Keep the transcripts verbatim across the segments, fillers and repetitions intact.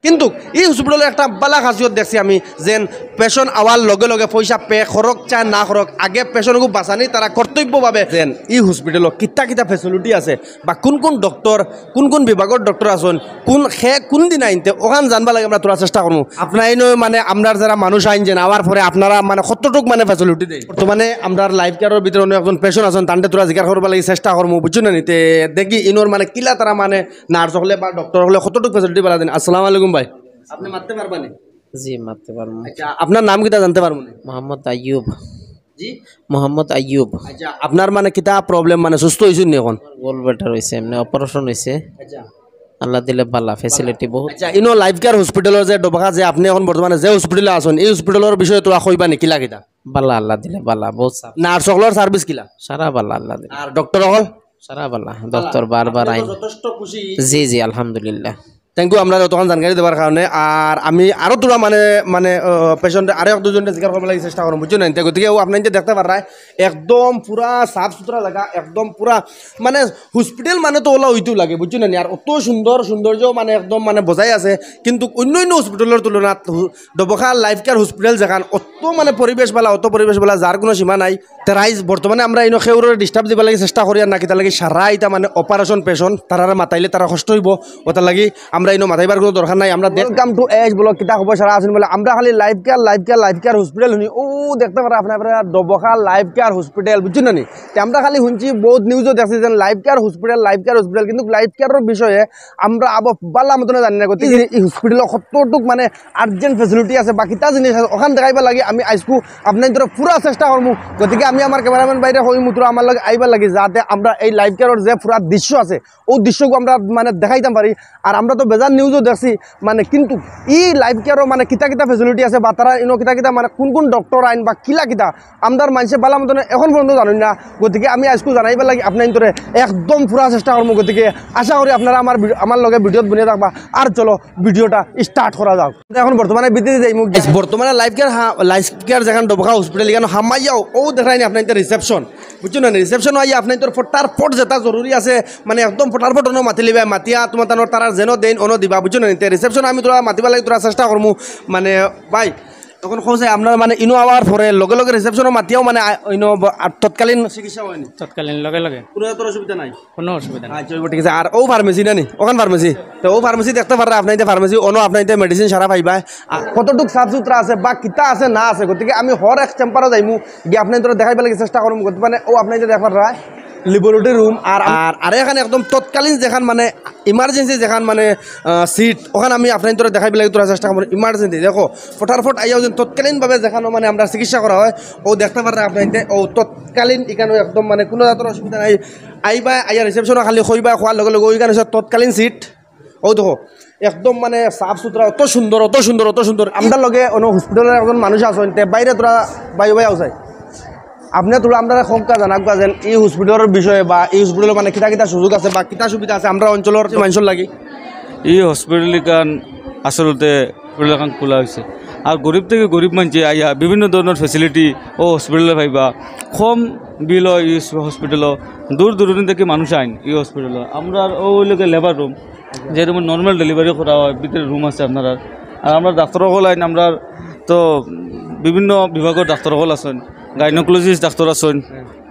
কিন্তু ই হসপিটালর একটা বালা খাসিয়ত দেখছি আমি, যেন পেশেন্ট আওয়ার লগে লগে পয়সা পে করউক চায় না করউক, আগে পেশেন্টগু বাঁচানি তারা কর্তব্যভাবে। যেন ই হসপিটালো কিতা কিতা ফেসিলিটি আছে বা কুন কুন ডক্টর, কুন কুন বিভাগর ডক্টর আছইন, কুন খে কুন দিন আইনতে, অখান জানবার লাগি আমরা থুড়া চেষ্টা করমু। আপনাইনও মানে আমরার যারা মানুষ আইন যেন আওয়ার পরে আপনারা মানে কতটুক মানে ফেসিলিটি দেইন। বর্তমানে আমরার লাইফ কেয়ারর ভিতরে অনো একজন পেশেন্ট আছইন, তানরে থুড়া জিকার করবার লাগি চেষ্টা করমু, বুঝছো না নি? তে দেখি ইনোর মানে কিলা তারা মানে নার্স অকলে বা ডক্টর অকলে কতটুক ফেসিলিটি বালা দেইন। আসসালামু আলাইকুম ভাই, আপনে মাততে পারবা নি? জি, মাততে পারমু। আচ্ছা, আপনার নাম কিতা জানতে পারমু নি? মোহাম্মদ আইয়ুব। জি? মোহাম্মদ আইয়ুব। আচ্ছা, আপনার মানে কিতা প্রবলেম, মানে সুস্থ অইছইন নি অখন? গোল ব্লাডার অইছে, এমনে অপারেশন অইছে। আচ্ছা। আল্লাহ দিলে বালা, ফেসিলিটি বহুত। আচ্ছা, ইনো লাইফ কেয়ার হসপিটালর যে ডবকা যে আপনে অখন বর্তমানে যে হসপিটালো আছইন, ই হসপিটালর বিষয়ে থুড়া কইবা নি কিলা কিতা? বালা, আল্লাহ দিলে বালা, বহুত সাফ। নার্স অকলর সার্ভিস কিলা? সারা বালা আল্লাহ দিলে। আর ডক্টর অকল? সারা বালা, ডক্টর বারবার আইন। যথেষ্ট খুশি। জি, জি, আলহামদুলিল্লাহ। থ্যাংক ইউ, আমরারে অতখান জানকারি দেবার কারণে। আর আমি আরো থুড়া মানে, মানে, আহ, পেশেন্ট আরো এক দুইজনরে জিকার করবার লাগি চেষ্টা করমু, বুঝছো না? তে গতিকে অউ আপনাইনতে দেখতে পাররা, একদম পুরা সাফ সুতরা জাগা, একদম পুরা মানে হসপিটাল মানে তো অলা অইতেউ লাগে, বুঝছো না নি? আর অত সুন্দর সৌন্দর্য মানে একদম মানে বজায় আছে, কিন্তু অন্য অন্য হসপিটালর তুলনাত হু-, ডবকা লাইফ কেয়ার হসপিটাল যেখান অত মানে পরিবেশ বালা, অত পরিবেশ বালা, যার কুনু সীমা নাই। তে রাইজ বর্তমানে আমরা ইনো কেউররে ডিস্টার্ব দিবার লাগি চেষ্টা করিয়ার না, কিতার লাগি সারা ইতা মানে অপারেশন পেশেন্ট, তারারে মাতাইলে তারা কষ্ট অইবো, অতার লাগি আমরা ইনো মাতাইবার কুনু দরকার নাই। আমরা দেখ- Welcome to এস ব্লগ, কিতা খবর সারা আছইন নি? আমরা খালি life care, life care, life care hospital হুনি। অউ দেখতে পাররা আপনারা, আপনারা ডবকা লাইফ কেয়ার হসপিটাল, বুঝছো না নি? তে আমরা খালি হুনছি, বহুত নিউজও দেখছি যে life care hospital, life care hospital, কিন্তু লাইফ কেয়ারর বিষয়ে আমরা আবো বালা মতনে জানি না। গতিকে ই হসপিটালো কতটুক মানে আর্জেন্ট ফেসিলিটি আছে বা কিতা জিনিস আছে, অখান দেখাইবার লাগি আমি আইজকু আপনাইনতরে পুরা চেষ্টা করমু। গতিকে আমি আমার ক্যামেরাম্যান ভাইরে কইমু থুড়া আমার লগে আইবার লাগি, যাতে আমরা এই লাইফ কেয়ারর যে পুরা দৃশ্য আছে, অউ দৃশ্যগু আমরা মানে দেখাইতাম পারি। আর আমরা তো বেজান নিউজও দেখছি, মানে, কিন্তু ই লাইফ কেয়ারও মানে কিতা কিতা ফেসিলিটি আছে বা তারা ইনো কিতা কিতা মানে কুন কুন ডক্টর আইন বা কিলা কিতা, আমরার মানষে বালা মতনে অখন পর্যন্ত জানইন না। গতিকে আমি আইজকু জানাইবার লাগি আপনাইনতরে একদম পুরা চেষ্টা করমু। গতিকে আশা করি আপনারা আমার ভিডি-, আমার লগে ভিডিওত বনিয়া থাকবা। আর চলো ভিডিওটা স্টার্ট করা যাউক। অখন বর্তমানে ভিতরে যাইমু। বর্তমানে লাইফ কেয়ার, হ্যাঁ, লাইফ কেয়ার যেখান ডবকা হসপিটাল, ইখানো হামাইয়াও, অউ দেখরায়নি আপনাইনতে রিসেপশন, বুঝছো না নি? রিসেপশন আইয়া আপনাইনতর ফটাফট যেটা জরুরি আছে, মানে একদম ফটাফট অনো মাতিলিবা, মাতিয়া তুমার তানর তারার যেনো দেইন অনো দিবা, বুঝছো না নি? তে রিসেপশন আমি থুড়া মাতিবার লাগি থুড়া চেষ্টা করমু, মানে ভাই, অখন কও যে আপনার মানে ইনো আওয়ার পরে লগে লগে রিসেপশনও মাতিয়াও মানে আ-, ইনো ব-, আর তৎকালীন চিকিৎসা অয়নি? তৎকালীন লগে লগে। কুনু জাতর অসুবিধা নাই? কুনু অসুবিধা নাই। আচ্ছা, অইবো, ঠিক আছে। আর অউ ফার্মেসি না নি? অখান ফার্মেসি। তে অউ ফার্মেসি দেখতে পাররা আপনাইনতে, ফার্মেসি অনো আপনাইনতে মেডিসিন সারা পাইবা। আর কতটুক সাফ সুতরা আছে বা কিতা আছে না আছে, গতিকে আমি হর এক চেম্বারো যাইমু, গিয়া আপনাইনতরে দেখাইবার লাগি চেষ্টা করমু। গতিকে মানে অউ আপনাইনতে দেখতে পাররা ল্যাবরেটরি রুম আর, আর, আর এখান একদম তৎকালীন যেখান মানে ইমার্জেন্সি যেখান মানে, আহ, সিট, অখান আমি আপনাইনতরে দেখাইবার লাগি থুড়া চেষ্টা করমু। ইমার্জেন্সি দেখো, ফটাফট আইয়াও যেন তৎকালীনভাবে যেখানো মানে আমরা চিকিৎসা করা অয়, অউ দেখতে পাররা আপনাইনতে, অউ তৎকালীন ইখানো একদম মানে কুনু জাতর অসুবিধা নাই। আইবা, আইয়া রিসেপশনো খালি কইবা, কওয়ার লগে লগে অউ ইখান অইছে তৎকালীন সিট। অউ দেখো, একদম মানে সাফ সুতরা, অত সুন্দর, অত সুন্দর, অত সুন্দর। আমরার লগে অনো হসপিটালর একজন মানুষ আছইন, তে ভাইরে থুড়া, ভাই, ভাই আছইন। আপনে থুড়া আমরারে কউক্কা, জানাউক্কা যেন ই হসপিটালর বিষয়ে বা ই হসপিটালো মানে কিতা কিতা সুযোগ আছে বা কিতা সুবিধা আছে আমরার অঞ্চলর মানষর লাগি। ই হসপিটাল ইখান আসলতে হসপিটাল এখান খোলা অইছে। আর গরিব থাকি গরিব মানষে আইয়া বিভিন্ন ধরনর ফেসিলিটি অউ হসপিটালো পাইবা। কম বিলো ই হসপিটালো, দূর দূরান্ত থাকি মানুষ আইন ই হসপিটালো। আমরার অউ অইলোগি লেবার রুম, যে রুমো নরমাল ডেলিভারি করা অয়, ভিতরে রুম আছে আপনারার। আর আমরার ডাক্তর অকল আইন, আমরার তো বিভিন্ন বিভাগর ডাক্তর অকল আছইন, গাইনোকোলজিস্ট ডাক্তর আছইন,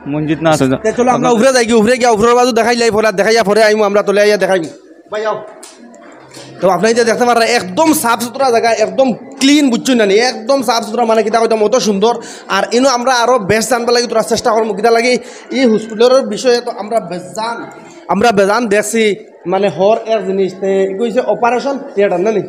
মঞ্জিত না আছইন। তে চলো আমরা উপরে যাইগি, উপরে গিয়া উপরর বাজু দেখাইলাই, পরে দেখাইয়া পরে আইমু আমরা, তলে আইয়া দেখাইমু। ভাই, আও। তো আপনাইনতে দেখতে পাররা, একদম সাফ সুতরা জাগা, একদম ক্লিন, বুঝছো না নি? একদম সাফ সুতরা, মানে কিতা কইতাম, অত সুন্দর। আর ইনো আমরা আরো বেশ জানবার লাগি থুড়া চেষ্টা করমু, কিতা লাগি ই হসপিটালর বিষয়ে তো আমরা বেশ জান, আমরা বেজান দেখছি, মানে হর এক জিনিস, তে ইগু অইছে অপারেশন থিয়েটার না নি?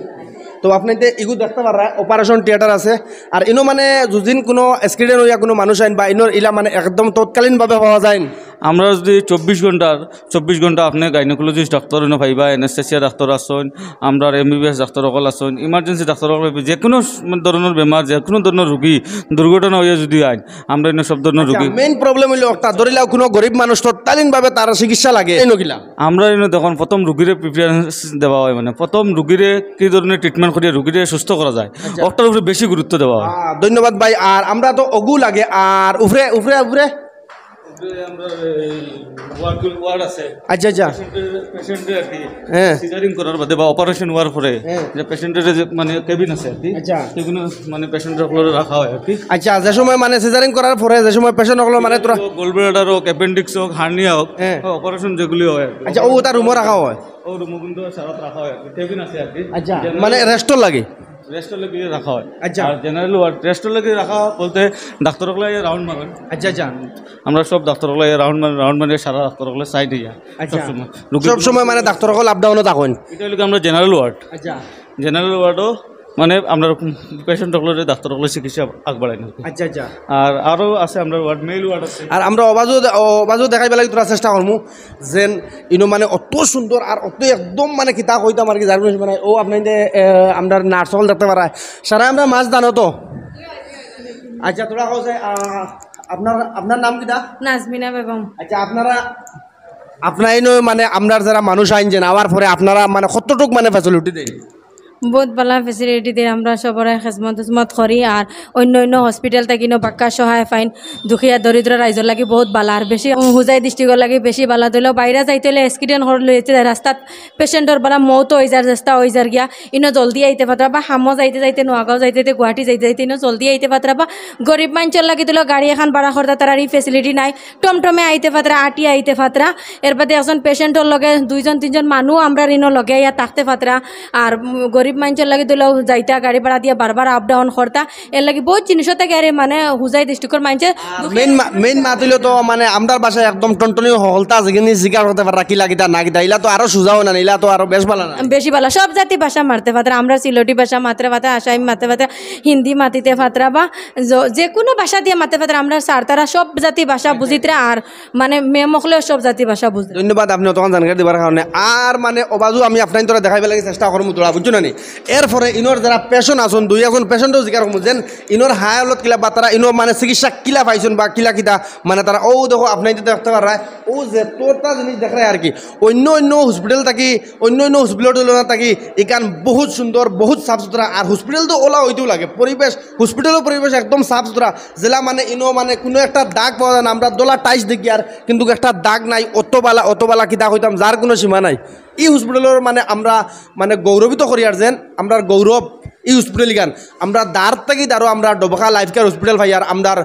তো আপনাইনতে ইগু দেখতে পাররা, অপারেশন থিয়েটার আছে। আর ইনো মানে যুদিন কুনু অ্যাক্সিডেন্ট অইয়া কুনু মানুষ আইন বা ইনোর ইলা মানে একদম তৎকালীনভাবে পাওয়া যায়নি। আমরা যুদি চব্বিশ ঘন্টার, চব্বিশ ঘন্টা আপনে গাইনোকোলজিস্ট ডাক্তর ইনো পাইবা, অ্যানেস্থেসিয়া ডাক্তর আছইন, আমরার এমবিবিএস ডাক্তর অকল আছইন, ইমার্জেন্সি ডাক্তর অকল পাইবা। যেকুনু স-, ধরনর বেমার, যেকুনু ধরনর রুগী, দুর্ঘটনা অইয়া যুদি আইন, আমরা ইনো সব ধরনর রুগী। মেইন প্রবলেম অইলো একটা, ধরিলাও কুনু গরিব মানুষ তৎকালীনভাবে তার চিকিৎসা লাগে, ইনো কিলা? আমরা ইনো দেখইন প্রথম রুগীরে প্রিফারেন্স দেওয়া অয়, মানে প্রথম রুগীরে কি ধরনর ট্রিটমেন্ট করিয়া রুগীরে সুস্থ করা যায়, অটার উপরে বেশি গুরুত্ব দেওয়া অয়। আহ, ধন্যবাদ ভাই। আর আমরা তো অগু লাগে, আর উপরে, উপরে, উপরে আমরা ওয়ার্ড ওয়ার্ড আছে। আচ্ছা আচ্ছা। পেশেন্টের আর কি হ্যাঁ। সিজারিং করার বাদে বা অপারেশন হওয়ার পরে হ্যাঁ। যে পেশেন্টের যে মানে কেবিন আছে আর কি। আচ্ছা। কেবিনে মানে পেশেন্ট সকলরে রাখা হয় আর কি। আচ্ছা, যে সময় মানে সিজারিং করার পরে যে সময় পেশেন্ট হকলর মানে তোরা গোল ব্লাডার হোক, অ্যাপেন্ডিক্স হোক, হার্নিয়া হোক, হ্যাঁ। অপারেশন যেগুলি হয় আর কি। আচ্ছা, ও তার রুমও রাখা হয়? ও রুমও কিন্তু সারা রাখা হয় আর কি, কেবিন আছে আর কি। আচ্ছা, মানে রেস্টর লাগি? রেস্টর লাগি রাখা হয়। আচ্ছা। আর জেনারেল ওয়ার্ড রেস্টর লাগি রাখা বলতে ডাক্তার হকলে রাউন্ড মারেন। আচ্ছা আচ্ছা। আমরা সব ডাক্তার হকলে রাউন্ড মারি, রাউন্ড মারি সারা ডাক্তার হকলে সাইড হইয়া আচ্ছা। সবসময় রুগী- সব সময় মানে ডাক্তার হকল আপ ডাউনও থাকইন? এটা হলো আমরা জেনারেল ওয়ার্ড। আচ্ছা। জেনারেল ওয়ার্ডও মানে আমরা পেশেন্ট হকলরে ডাক্তার হকলে চিকিৎসা আগবাড়াই না। আচ্ছা আচ্ছা। আর আরও আছে আমরা ওয়ার্ড, মেল ওয়ার্ড আছে। আর আমরা অবাজও দে- অবাজও দেখাইবার লাগি তোরা চেষ্টা করমু যেন ইনো মানে অত সুন্দর আর অত একদম মানে কিতা কইতাম আর কি, যার কোনো মানে ও আপনাইনতে আমরা নার্স হকল দেখতে পারা সারা আমরা মাছ দানো তো। আচ্ছা, তোরা কও যে, আহ, আপনার আপনার নাম কিতা? নাজমিনা বেগম। আচ্ছা, আপনারা আপনাইনও মানে আমরার যারা মানুষ আইন যেন আওয়ার পরে আপনারা মানে কতটুক মানে ফ্যাসিলিটি দেয়? বহুত ভালা ফেসিলিটি দিয়ে আমরা সবরে খেজমত উজমত করি। আর অন্য অন্য হসপিটাল থাকি ইনো বাক্কা সহায় পাইন, দুখিয়া দরিদ্র রাইজর লাগি বহুত ভালা। আর বেশি হুজাই ডিস্ট্রিক্টর লাগি বেশি ভালা দিল। বাইরে যাইতে হইলে অ্যাক্সিডেন্ট হর লইতে যায় রাস্তাত, পেশেন্টর বালা মৌত হয়ে যার চেষ্টা হয়ে যার গিয়া, ইনো জলদি আইতে পারতারা বা হামো যাইতে যাইতে, নোয়াগাঁও যাইতে যাইতে, গুয়াহাটি যাইতে যাইতে ইনো জলদি আইতে পারতারা। বা গরিব মানুষর লাগি দিল গাড়ি এখন ভাড়া করতা, তারার এই ফেসিলিটি নাই। টমটমে আইতে পারতারা, আটিয়া আইতে পারতারা। এর বাদে একজন পেশেন্টর লগে দুইজন তিনজন মানুষ আমরা ইনো লগে আইয়া থাকতে পারতারা। আর উম, গরিব মানুষর লাগি দিল যাইতা গাড়ি ভাড়া দিয়া বারবার আপ ডাউন করতা। এর লাগি বহুত জিনিসও থাকে আরে মানে হুজাই ডিস্ট্রিক্টর মানুষে মেইন মেইন মাত হইল তো মানে আমরার ভাষায় একদম টনটনি হকলতা আছে কিন্তু জিকার করতে পাররা কিলা কিতা না কিতা, ইলা তো আরো সুজা হয় না, ইলা তো আরো বেশ ভালা না। বেশি ভালা। সব জাতি ভাষা মারতে পারতারা, আমরা সিলেটি ভাষা মারতে পারতারা, আসামি মারতে পারতারা, হিন্দি মাতিতে পারতারা বা য- যে কোনো ভাষা দিয়ে মারতে পারতারা। আমরা স্যার তারা সব জাতি ভাষা বুঝিতরা। আর মানে মেম হকলেও সব জাতি ভাষা বুঝে। ধন্যবাদ আপনি অতক্ষণ জানকারি দিবার কারণে। আর মানে অবাজও আমি আপনাইনতরে দেখাইবার লাগি চেষ্টা করমু তোরা, বুঝছো না নি? এরপরে ইনোর যারা পেশেন্ট আছইন, দুই একজন পেশেন্টও জিকার করমু যেন ইনোর হায়ালত কিলা বা তারা ইনো মানে চিকিৎসা কিলা পাইছইন বা কিলা কিতা মানে তারা ও দেখো আপনাইনতে দেখতে পাররা ও যে তোরটা জিনিস দেখরা আর কি। অন্য অন্য হসপিটাল থাকি অন্য অন্য হসপিটাল তুলনা থাকি ইখান বহুত সুন্দর, বহুত সাফ সুতরা। আর হসপিটাল তো ওলা হইতেও লাগে, পরিবেশ হসপিটালর পরিবেশ একদম সাফ সুতরা। যেলা মানে ইনো মানে কোনো একটা দাগ পাওয়া যায় না। আমরা দলা টাইস দেখি আর কিন্তু একটা দাগ নাই, অত বালা অত বালা কিতা কইতাম যার কোনো সীমা নাই। এই হসপিটালর মানে আমরা মানে গৌরবিত করি আর যেন আমরার গৌরব এই হসপিটাল ইখান। আমরা দার থাকি দারো আমরা ডবকা লাইফ কেয়ার হসপিটাল পাই আর আমরার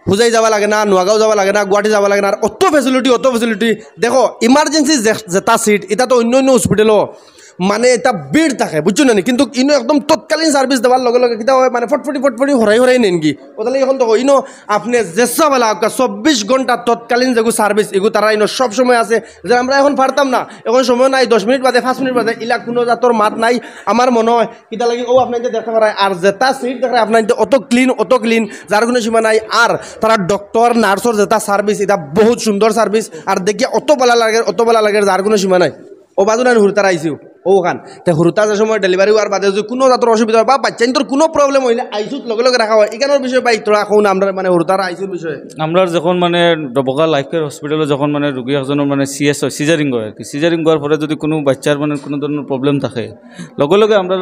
হুজাই যাওয়া লাগে না, নোয়াগাঁও যাওয়া লাগে না, গুয়াহাটি যাওয়া লাগে না। আর অত ফেসিলিটি, অত ফেসিলিটি। দেখো ইমার্জেন্সি যেটা সিট, এটা তো অন্য অন্য হসপিটালও মানে এটা ভিড় থাকে, বুঝছো না নি? কিন্তু ইনো একদম তৎকালীন সার্ভিস দেওয়ার লগে লগে কিতা হয় মানে ফটফটি ফটফটি হরাই হরাই নেন কি। ওতালে এখন তো ইনো আপনি যেসা বেলা চব্বিশ ঘন্টা তৎকালীন যেগু সার্ভিস এগু তারা ইনো সব সময় আছে। যে আমরা এখন পারতাম না, এখন সময় নাই, দশ মিনিট বাদে, পাঁচ মিনিট বাদে, ইলা কোনো জাতর মাত নাই। আমার মনে হয় কিতা লাগি ও আপনাইনতে দেখতে পাররা। আর যেটা সিট দেখরা আপনাইনতে অত ক্লিন, অত ক্লিন, যার কোনো সীমা নাই। আর তারা ডক্টর নার্সর যেটা সার্ভিস, এটা বহুত সুন্দর সার্ভিস। আর দেখিয়া অত বালা লাগে, অত বালা লাগে, যার কোনো সীমা নাই। অবাজও নাইন হুরুতারা আইসিউ ওখান। তে হুরুতা যে সময় ডেলিভারি হওয়ার বাদে যদি কোনো জাতর অসুবিধা হয় বা বাচ্চাইন্তর কোনো প্রবলেম হইলে আইসিউত লগে লগে রাখা হয়, ইখানর বিষয়ে ভাই তোরা কও না, আমরার মানে হুরুতারা আইসিউর বিষয়ে। আমরার যখন মানে ডবকা লাইফ কেয়ার হসপিটালো যখন মানে রুগী একজনর মানে সিএস হয়, সিজারিং হয় আর কি, সিজারিং হওয়ার পরে যদি কোনো বাচ্চার মানে কোনো ধরনের প্রবলেম থাকে, লগে লগে আমরা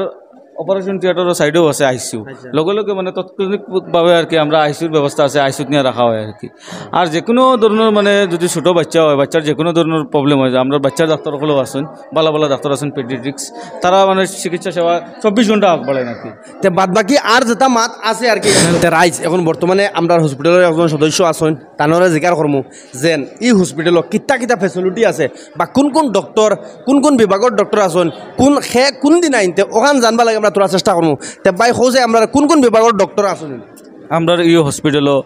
অপারেশন থিয়েটারর সাইডেও আছে আইসিইউ, লগে লগে মানে তাৎক্ষণিকভাবে আর কি আমরা আইসিইউর ব্যবস্থা আছে, আইসিইউত নিয়া রাখা হয় আর কি। আর যে কোনো ধরনের মানে যদি ছোটো বাচ্চা হয়, বাচ্চার যে কোনো ধরনের প্রবলেম হয়, আমরার বাচ্চার ডাক্তার হকলও আছইন, বালা বালা ডাক্তার আছইন, পেডিয়াট্রিক্স, তারা মানে চিকিৎসা সেবা চব্বিশ ঘন্টা আগবাড়াইন আর কি। তে বাদ বাকি আর যেটা মাত আছে আর কি। তে রাইজ এখন বর্তমানে আমরার হসপিটালর একজন সদস্য আছইন, তানরে জিকার করমু যেন ই হসপিটালো কিতা কিতা ফেসিলিটি আছে বা কোন কোন ডক্টর, কোন কোন বিভাগর ডক্টর আছইন, কোন খে কোন দিন আইনতে ওখান জানবা লাগে আমরা তোরা চেষ্টা করমু। তে ভাই কও যে আমরা কোন কোন বিভাগর ডক্টর আছইন? আমরার ই হসপিটালো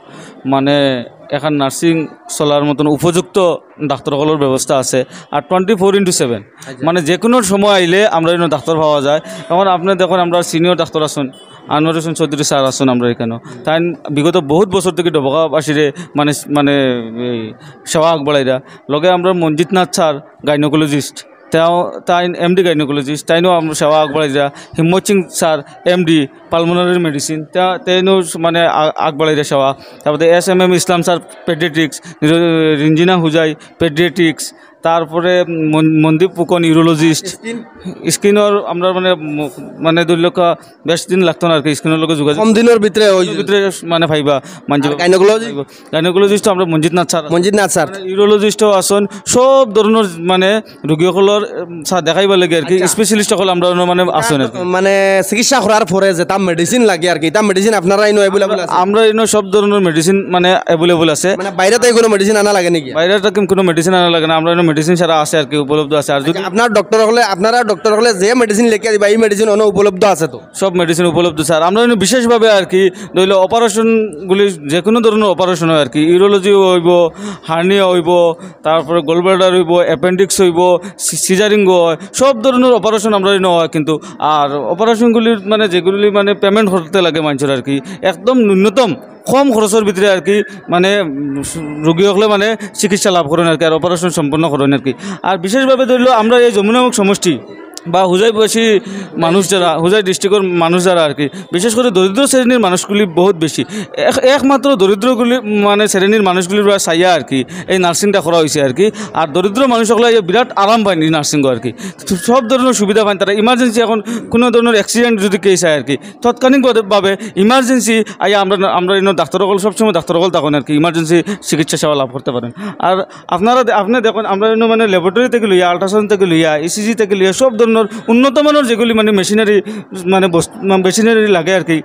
মানে এখান নার্সিং চলার মতন উপযুক্ত ডাক্তার হকলর ব্যবস্থা আছে। আর টোয়েন্টি ফোর ইন্টু সেভেন মানে যে কোনো সময় আইলে আমরা ইনো ডাক্তার পাওয়া যায়। এখন আপনি দেখুন, আমরা সিনিয়র ডাক্তার আছইন, আনোয়ার হোসেন চৌধুরী স্যার আছইন আমরা এখানো। তাইন বিগত বহুত বছর থাকি ডবকাবাসীরে মানে মানে এই সেবা আগবাড়াইরা। লগে আমরা মঞ্জিত নাথ স্যার, গাইনোকোলজিস্ট, তাও তাইন এমডি গাইনোকোলজিস্ট, তাইনও আমরা সেবা আগবাড়াইরা। হিম্মত Singh sir, MD pulmonary medicine, তা তাইনও মানে আ- আগবাড়াইরা সেবা। তারপরে এস এম এম ইসলাম স্যার, পেডিয়াট্রিক্স, নির- রিঞ্জিনা হুজাই, পেডিয়াট্রিক্স, তারপরে মন-, মনদীপ ফুকন, ইউরোলজিস্ট। স্কিনর আমরা মানে ম-, মানে ধরি লউক্কা বেশ দিন লাগতো না আর কি, স্কিনর লগে যোগাযোগ কম দিনর ভিতরে ওই ভিতরে মানে পাইবা। মানে গাইনোকোলজি? গাইনোকোলজিস্ট আমরা মঞ্জিত নাথ স্যার। মঞ্জিত নাথ স্যার। ইউরোলজিস্টও আছইন, সব ধরনর মানে রোগী অকলর, উম, স্যার দেখাইবার লাগি আর কি, আচ্ছা। স্পেশালিস্ট অকল আমরা অনো মানে আছইন আর কি। মানে চিকিৎসা করার পরে যেটা মেডিসিন লাগে আর কি, ইটা মেডিসিন আপনারা ইনো অ্যাভেলেবল আছে? আমরা ইনো সব ধরনর মেডিসিন মানে অ্যাভেলেবল আছে। মানে বাইরে থাকি কোনো মেডিসিন আনা লাগে নাকি? বাইরে থাকি কোনো মেডিসিন আনা লাগে না, আমরা ইনো মেডিসিন সারা আছে আর কি, উপলব্ধ আছে। আর যদি আচ্ছা, আপনার ডক্টর অকলে, আপনারা ডক্টর অকলে যে মেডিসিন লেখিয়া দিবা, এই মেডিসিন অনো উপলব্ধ আছে তো? সব মেডিসিন উপলব্ধ স্যার। আমরা ইনো বিশেষভাবে আর কি ধরি লও অপারেশনগুলি, যে কোনো ধরনর অপারেশন হয় আর কি, ইউরোলজি অইবো, হার্নিয়া অইবো, তারপরে গোলব্লাডার অইবো, অ্যাপেন্ডিক্স অইবো, সি-, সিজারিং অয়, সব ধরনর অপারেশন আমরা ইনো হয় কিন্তু। আর অপারেশনগুলির মানে যেগুলি মানে পেমেন্ট করতে লাগে মানষর আর কি, একদম ন্যূনতম কম খরচর ভিতরে আর কি, মানে, উম, রোগী অকলে মানে চিকিৎসা লাভ করইন আর কি, আর অপারেশন সম্পন্ন করইন আর কি। আর বিশেষভাবে ধরি লও আমরা এই যমুনা মুখ সমষ্টি বা হোজাইবাসী মানুষ যারা, হোজাই ডিস্ট্রিক্টর মানুষ যারা আর কি, বিশেষ করে দরিদ্র শ্রেণীর মানুষগুলি বহুত বেশি। এক-, একমাত্র দরিদ্রগুলি মানে শ্রেণীর মানুষগুলির বা চাইয়া আর কি এই নার্সিংটা করা অইছে আর কি। আর দরিদ্র মানুষ অকলে বিরাট আরাম পাইন এই নার্সিং আর কি, সব ধরনর সুবিধা পাইন তারা। ইমার্জেন্সি এখন কোনো ধরনর অ্যাক্সিডেন্ট যদি কেস হয় আর কি, তাৎক্ষণিকভাবে ইমার্জেন্সি আইয়া আমরা, আমরা ইনো ডাক্তার অকল সবসময় ডাক্তার অকল থাকইন আর কি, ইমার্জেন্সি চিকিৎসা সেবা লাভ করতে পারইন। আর আপনারা দে-, আপনি দেখইন আমরা ইনো মানে ল্যাবরেটরি থাকি লইয়া, আল্ট্রাসাউন্ড থাকি লইয়া, ইসিজি থাকি লইয়া সব ধরনর উন্নত মানর যেগুলি মানে মেশিনারি মানে মেশিনারি লাগে আর কি,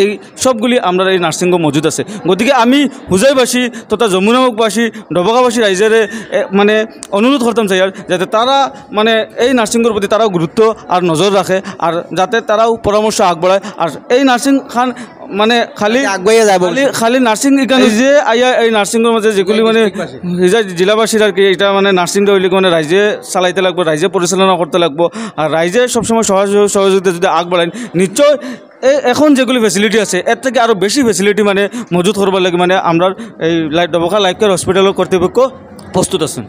এই সবগুলি আমরার এই নার্সিংও মজুদ আছে। গতিকে আমি হোজাইবাসী তথা যমুনামুখবাসী, ডবকাবাসী রাইজরে, এ, মানে অনুরোধ করতাম চাই আর যাতে তারা মানে এই নার্সিংর প্রতি তারাও গুরুত্ব আর নজর রাখে, আর যাতে তারাও পরামর্শ আগবঢ়ায়। আর এই নার্সিং খান মানে খালি আগুয়াইয়া যাইবো। খালি, খালি নার্সিং ইখান যে আইয়া এই নার্সিংর মাঝে যেগুলি মানে জেলাবাসীর আর কি, এটা মানে নার্সিংটা অইলে মানে রাইজে চালাইতে লাগবো, রাইজে পরিচালনা করতে লাগবো। আর রাইজে সবসময় সহায় সহযোগিতা যদি আগবাড়ায়, নিশ্চয় এ-, এখন যেগুলি ফেসিলিটি আছে, এর থাকি আরও বেশি ফেসিলিটি মানে মজুদ করবার লাগি মানে আমরার এই লাই-, ডবকা লাইফ কেয়ার হসপিটালর কর্তৃপক্ষ প্রস্তুত আছইন।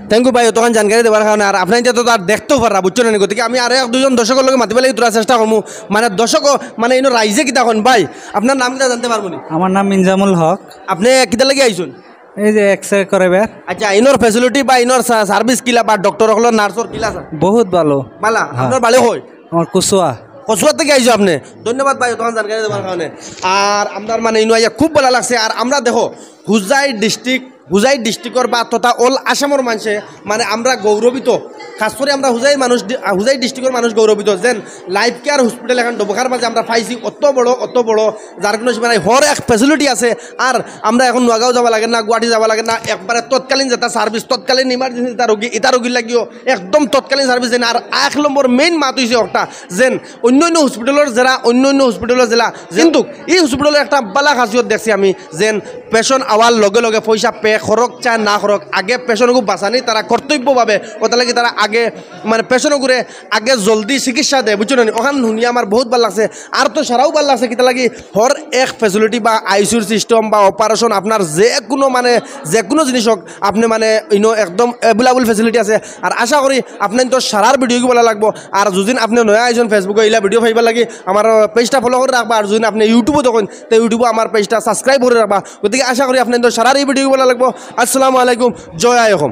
থ্যাংক ইউ ভাই, অতখান জানকারি দেওয়ার কারণে। আর আপনারা তো আর দেখতেও পাররা, বুঝছো না নি? গতিকে আমি আরো এক দুইজন দর্শকর লগে মাতিবার লাগি থুড়া চেষ্টা করমু। মানে দর্শক, মানে ইনো রাইজে কিতা কইন ভাই, আপনার নাম কিতা জানতে পারমু নি? আমার নাম ইনজামুল হক। আপনি কিতা লাগি আইছইন? এই যে এক্স রে করাইবার। আচ্ছা, ইনোর ফেসিলিটি বা ইনোর সা-, সার্ভিস কিলা বা ডক্টর অকলর, নার্সর কিলা স্যার? বহুত ভালো। বালা, হ্যাঁ। আপনার বাড়ি কই? আমার কচুয়া। কচুয়া থাকি আইছো আপনি? ধন্যবাদ ভাই, অতখান জানকারি দেওয়ার কারণে। আর আমরার মানে ইনো আইয়া খুব বালা লাগছে। আর আমরা দেখো, হোজাই ডিস্ট্রিক্ট, হোজাই ডিস্ট্রিক্টর বা তথা অল আসামর মানষে মানে আমরা গৌরবিত, খাস করি আমরা হোজাই মানুষ ডি-, হোজাই ডিস্ট্রিক্টর মানুষ গৌরবিত যেন লাইফ কেয়ার হসপিটাল এখন ডবকার মাঝে আমরা পাইছি, অত বড়, অত বড়, যার কোনো সীমা নাই। হর এক ফেসিলিটি আছে। আর আমরা এখন নোয়াগাঁও যাওয়া লাগে না, গুয়াহাটি যাওয়া লাগে না, একবারে তৎকালীন যেটা সার্ভিস, তৎকালীন ইমার্জেন্সি ইতা রোগী, ইতা রোগীর লাগিও একদম তৎকালীন সার্ভিস দেন। আর এক নম্বর মেইন মাত অইছে একটা যেন অন্য অন্য হসপিটালর যারা, অন্য অন্য হসপিটালর জেলা, কিন্তু এই হসপিটালর একটা বালা খাসিয়ত দেখছি আমি, যেন পেশেন্ট আওয়ার লগে লগে পয়সা পে করক চায় না করক, আগে পেশেন্টগু বাঁচানি তারা কর্তব্যভাবে, ওটা লাগি তারা আগে মানে পেশেন্টগুরে আগে জলদি চিকিৎসা দেয়, বুঝছো না নি? ওখান শুনিয়া আমার বহুত ভালা লাগছে। আর তো সারাও ভালা লাগছে, কিতা লাগি হর এক ফেসিলিটি বা আইসিউর সিস্টেম বা অপারেশন, আপনার যে কোনো মানে যে কোনো জিনিস হোক, আপনি মানে ইনো একদম অ্যাভেলেবল ফেসিলিটি আছে। আর আশা করি আপনার তো সারার ভিডিওগু ভালা লাগবো। আর যদি আপনি নয়া আইছইন Facebook-ও, ইলা ভিডিও পাইবার লাগি আমার পেজটা ফলো করি রাখবা। আর যদি আপনি YouTube-ও দেখইন, তে YouTube-ও আমার পেজটা সাবস্ক্রাইব করি রাখবা। গতিকে আশা করি আপনার তো সারার এই ভিডিওগু ভালা লাগবো। আসসালামু আলাইকুম, জয় আই অসম।